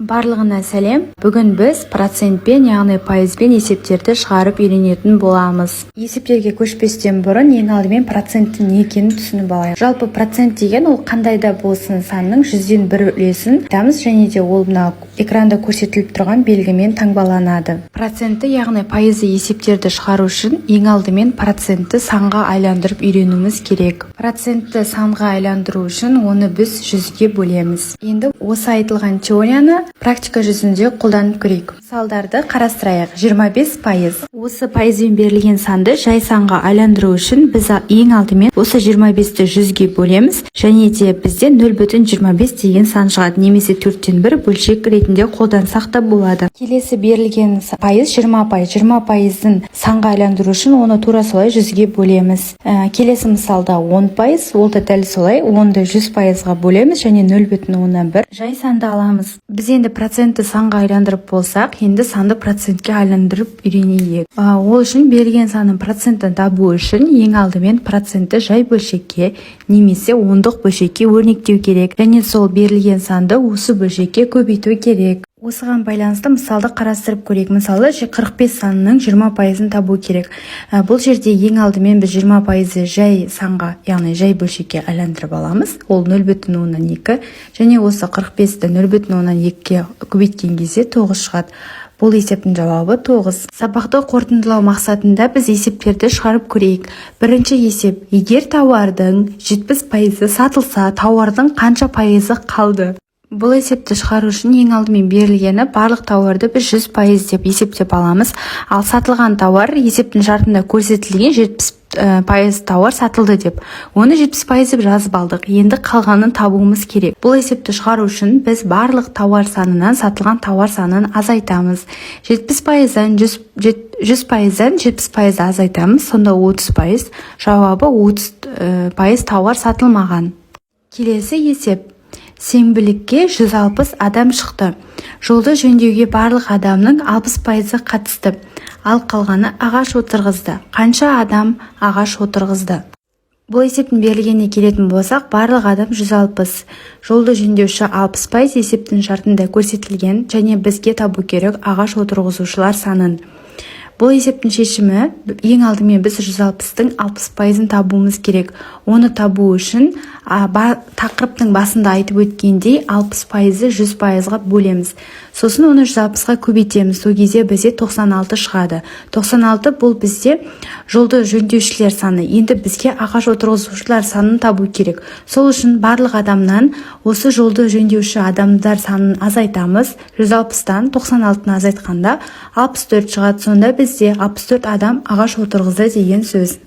Барлығына сәлем! Бүгін біз процентпен, яғни пайызбен есептерді шығарып үйренетін боламыз. Есептерге көшпестен бұрын ең алдымен проценттің не екенін түсініп алайық. Жалпы, процент деген ол қандай да болсын санның 100-ден бір үлесін айтамыз және де ол мына экранда көрсетіліп тұрған белгімен таңбаланады. Процентті, яғни пайызды есептерді шығару үшін ең алдымен процентті санға айландырып үйренуіміз керек. Процентті санға айландыру үшін оны біз 100-ге бөлеміз. Енді осы айтылған теорияны практика жүзінде қолданып көрейік. Мысалдарды қарастырайық. 25%. Осы пайызбен берілген санды жай санға айландыру үшін біз ең алдымен осы 25-ті 100-ге бөлеміз және де бізде 0,25 деген сан шығады немесе төрттен бір бөлшек ретінде қолдансақ та болады. Келесі берілген пайыз 20%. 20 пайыздың санға айландыру үшін оны тура солай 100-ге бөлеміз. Келесі мысалда 10%, ол да дәл солай, 10-ды 100 пайызға бөлеміз және 0,1 жай санды аламыз. Біз енді процентті санға айландырып болсақ, енді санды процентке айландырып үйренейік. Ол үшін, берілген санның процентін табу үшін ең алдымен процентті жай бөлшекке немесе ондық бөлшекке өрнектеу керек және сол берілген санды осы бөлшекке көбейту керек. Осыған байланысты мысалды қарастырып көрейік. Мысалы, 45 санының 20 пайызын табу керек. Бұл жерде ең алдымен біз 20 пайызды жай санға, яғни жай бөлшекке айландырып аламыз. Ол 0,2 және осы 45-ті 0,2-ге көбейткен кезде 9 шығады. Бұл есептің жауабы 9. Сабақты қорытындылау мақсатында біз есептерді шығарып көрейік. Бірінші есеп: егер тауардың 70 пайызы сатылса, тауардың қанша пайызы қалды? Бұл есепті шығару үшін ең алдымен берілгені барлық тауарды біз 100% деп есептеп аламыз. Ал сатылған тауар есептің шартында көрсетілген 70% тауар сатылды деп, оны 70% деп жазып алдық. Енді қалғанын табуымыз керек. Бұл есепті шығару үшін біз барлық тауар санынан сатылған тауар санын азайтамыз. 70 пайыздан, 100 пайыздан 70 пайызды азайтамыз, сонда 30%. Жауабы 30% тауар сатылмаған. Келесі есеп: сенбілікке 160 адам шықты. Жолды жөндеуге барлық адамның 60 пайызы қатысты, ал қалғаны ағаш отырғызды. Қанша адам ағаш отырғызды? Бұл есептің берілгеніне келетін болсақ, барлық адам 160, жолды жөндеуші 60% есептің шартында көрсетілген және бізге табу керек ағаш отырғызушылар санын. Бұл есептің шешімі: ең алдымен біз 160-тың 60 пайызын табуымыз керек. Оны табу үшін тақырыптың басында айтып өткендей, 60 пайызды 100 пайызға бөлеміз, сосын оны 160-қа көбейтеміз. Сол кезде бізде 96 шығады. 96 бұл бізде жолды жөндеушілер саны. Енді бізге ағаш отырғызушылар санын табу керек. Сол үшін барлық адамнан осы жолды жөндеуші адамдар санын азайтамыз. 160-тан 96-ны азайтқанда 64 шығады. Сонда бізде 64 адам ағаш отырғызды деген сөз.